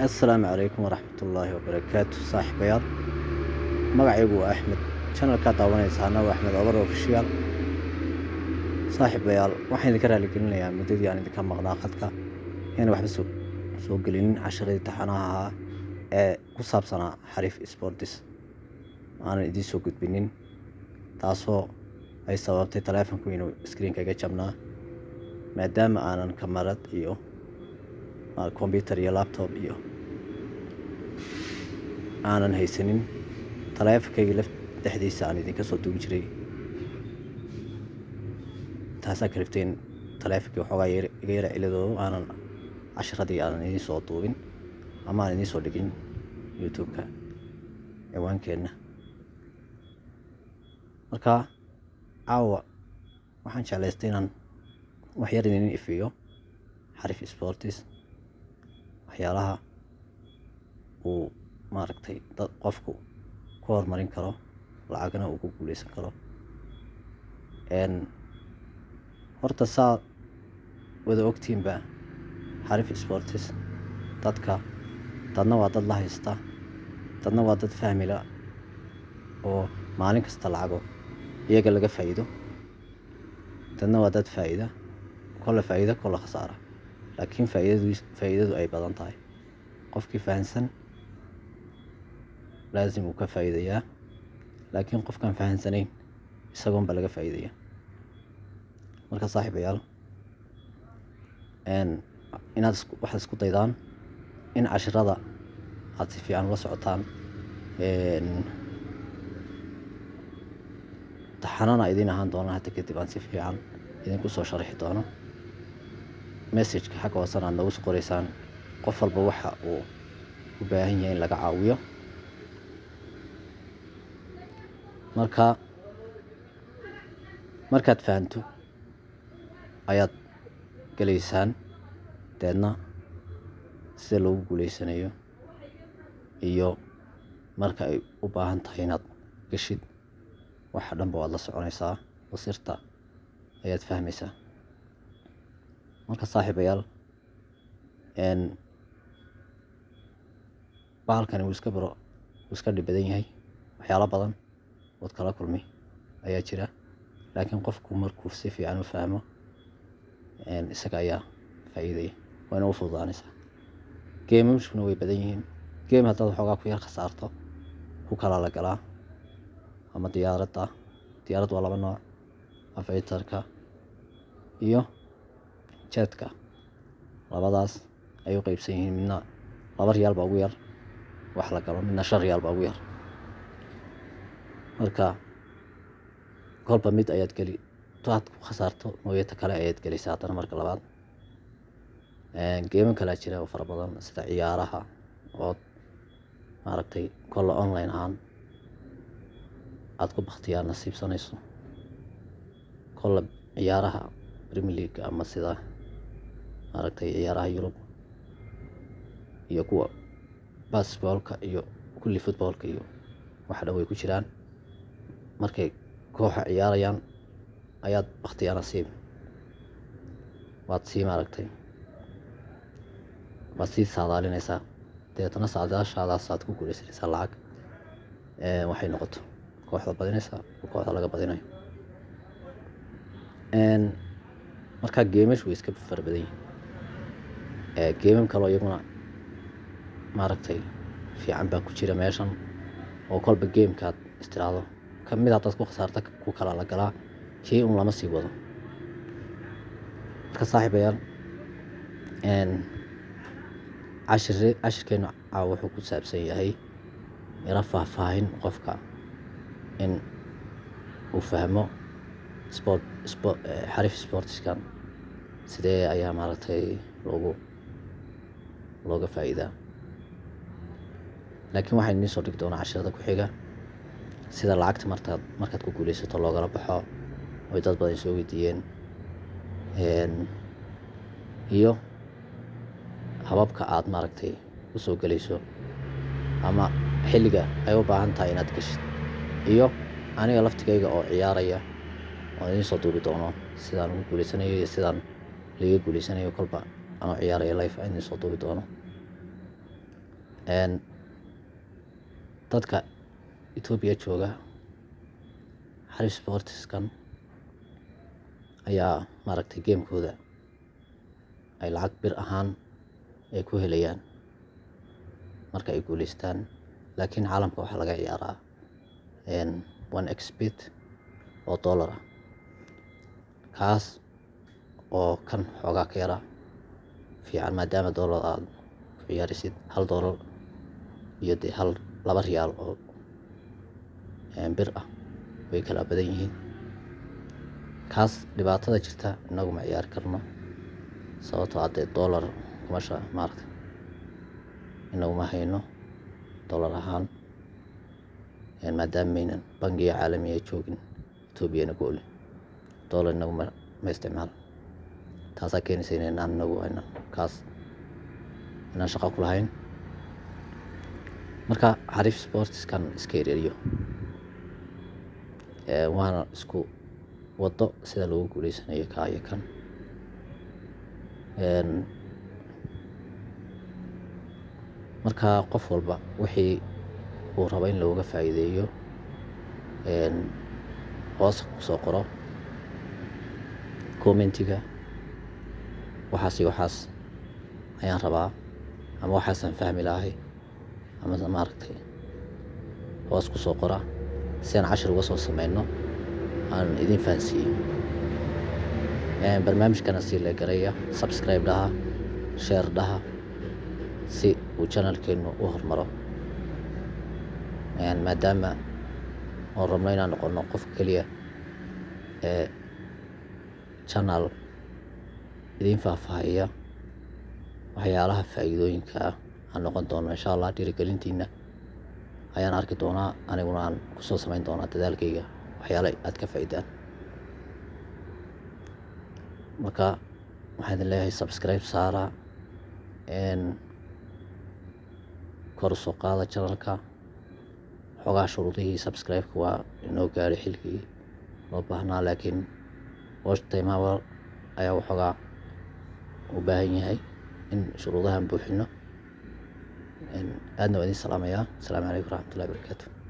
Assalaamu calaykum waraxmatullaahi wabarakaatu. Saaxiibayaal, magacaygu waa Axmed, channelkaa daawanaysaana waa Axmed Obar Official. Saaxiibayaal, waxaan idinka raaligelinayaa muddadii aan idinka maqnaa khadka inaan waxba soo gelinin casharadii taxanaha ahaa ee ku saabsanaa Xariif Sports aanan idiin soo gudbinin, taasoo ay sababtay taleefanku inuu screenka iga jabnaa, maadaama aanan kamarad iyo computer iyo laptop iyo aanan haysanin. Taleefankayga laf dhexdiisa aan idinka soo duubi jiray. Taasaa kaliftay in taleefankii waxoogaa iga yara ciladoobo, aanan casharadii aanan idiin soo duubin ama aan idiin soo dhigin YouTube-ka ciwaankeenna. Marka caawa waxaan jeclaystay inaan wax yar idin ifiyo Xariif Sports, waxyaalaha uu maaragtay dad qofku ku horumarin karo, lacagna uu ku guuleysan karo. Horta saa wada ogtiinba, Xariif Sports dadka dadna waa dad la haysta, dadna waa dad fahmila oo maalin kasta lacago iyaga laga faa'iido, dadna waa dad faa'iida, kolle faa'iido kolle khasaara, laakiin faa'iidadu ay badan tahay. Qofkii fahansan laazim uu ka faa'iidayaa, laakiin qofkaan fahansanayn isagoon ba laga faa'iidaya. Marka saaxiibayaal, inaad waxaad isku daydaan in cashirada aad si fiican ula socotaan, taxanana idiin ahaan doona. Hadda kadib aan si fiican idinku soo sharxi doono. Messageka xagga hoosena aad noogu soo qoreysaan qof walba waxa uu u baahan yahay in laga caawiyo. Marka markaad fahanto ayaad gelaysaan, deedna sida loogu guuleysanayo iyo marka ay u baahan tahay inaad gashid waxa dhanba waad la soconaysaa oo sirta ayaad fahmaysaa. Marka saaxiibayaal, bahalkani wuu iska baro, wuu iska dhib badan yahay, waxyaalo badan ood kala kulmi ayaa jira, laakiin qofku markuu si fiican u fahmo isaga ayaa faa'iidaya, waana u fududaanaysaa. Geemamshuna way badan yihiin. Game haddaad waxoogaa ku yar khasaarto, ku kala la galaa ama diyaaradda. Diyaaraddu waa laba nooc, aviatorka iyo jetka, labadaas ay u qeybsan yihiin. Midna 2 riyaal baa ugu yar wax la galo, midna 5 riyaal baa ugu yar. Marka kolba mid ayaad geli, taad ku khasaarto mooye ta kale ayaad gelaysaa haddana. Marka labaad, geeman kalaa jira oo fara badan, sida ciyaaraha ood maaragtay kolle online ahaan aad ku baktiyaa nasiibsanayso, kolle ciyaaraha Premier League ama sida maaragtay ciyaaraha Yurub iyo kuwa basketballka iyo kulli footballka iyo waxa dhan way ku jiraan. Markay kooxa ciyaarayaan ayaad baktiyaa nasiib, waad sii maaragtay waad sii saadaalinaysaa, dabeetana saadaashaadaas aad ku guuleysanaysaa lacag. Waxay noqoto kooxda badinaysa iyo kooxda laga badinayo. Marka geemashu way iska fara badan yihiin. Geemam kaloo iyaguna maaragtay fiican baa ku jira meeshan, oo kolba gamekaad istiraahdo ka mid haddaad ku khasaarta ku kala la galaa, kii un lama sii wado. Marka saaxiibayaal, cashirkeenu caawa wuxuu ku saabsan yahay yara faahfaahin qofka in uu fahmo sport sport Xariif Sportskan sidee ayaa maaragtay looga faa'iidaa. Laakiin waxaan idiin soo dhigi doonaa cashirada ku xiga sida lacagta markaad ku guuleysato loogala baxo, oy dad badan soo weydiiyeen, iyo hababka aad maaragtay usoo gelayso ama xilliga ay u baahan tahay inaad gashid, iyo aniga laftigayga oo ciyaaraya oon idiin soo duubi doono sidaan ugu guuleysanayo iyo sidaan liiga guuleysanayo, kolba anoo ciyaaraya live aan idiin soo duubi doono. Dadka Ethiopia jooga Xariif Sportskan ayaa maaragtay gamekooda ay lacag bir ahaan ay ku helayaan marka ay guuleystaan. Laakiin caalamka waxaa laga ciyaaraa 1xBet oo dollar ah, kaas oo kan xoogaa ka yara fiican, maadaama dollar aad ku ciyaarisid $1 iyo dee hal 2 riyaal oo bir ah way kala badan yihiin. Kaas dhibaatada jirta, inagu ma ciyaari karno, sababtoo ah dee dollar kumasha maaragtay inagu ma hayno dollar ahaan, maadaama aynan bangiga caalamiga joogin Ethiopiana ku olin dollar, inagu ma isticmaalo. Taasaa keenaysa inaynaan inagu aynan kaas inaan shaqo ku lahayn. Marka Xariif Sportskan iska yareeriyo, waana isku wado sida lagu guuleysanayo kaa iyo kan. Marka qof walba wixii uu rabo in looga faa'iideeyo hoos kusoo qoro commentiga, waxaas iyo waxaas ayaan rabaa ama waxaasaan fahmi lahay ama maaragtay hoos kusoo qora si aan cashir uga soo sameyno aan idin fahansiiyo. Barnaamijkana sii like gareeya, subscribe dhaha, share dhaha, si uu channelkeenu u hormaro, maadaama oon rabno inaan noqono qof keliya ee channel idiin faahfaahiya waxyaalaha faa'iidooyinka ah aan noqon doono insha Allah. Dhiirigelintiina ayaan arki doonaa, aniguna aan kusoo samayn doonaa dadaalkayga waxyaala aad ka faa'iidaan. Marka waxaan idin leeyahay subscribe saara, kor u soo qaada channelka. Xoogaa shuruudihii subscribe-ka waa inoo gaadhay xilligii loo baahnaa, laakiin watch time hour ayaa waxoogaa u baahan yahay in shuruudahan buuxino. Aadna waa idin salaamayaa. Asalaamu calaykum waraxmatullahi wabarakaatu.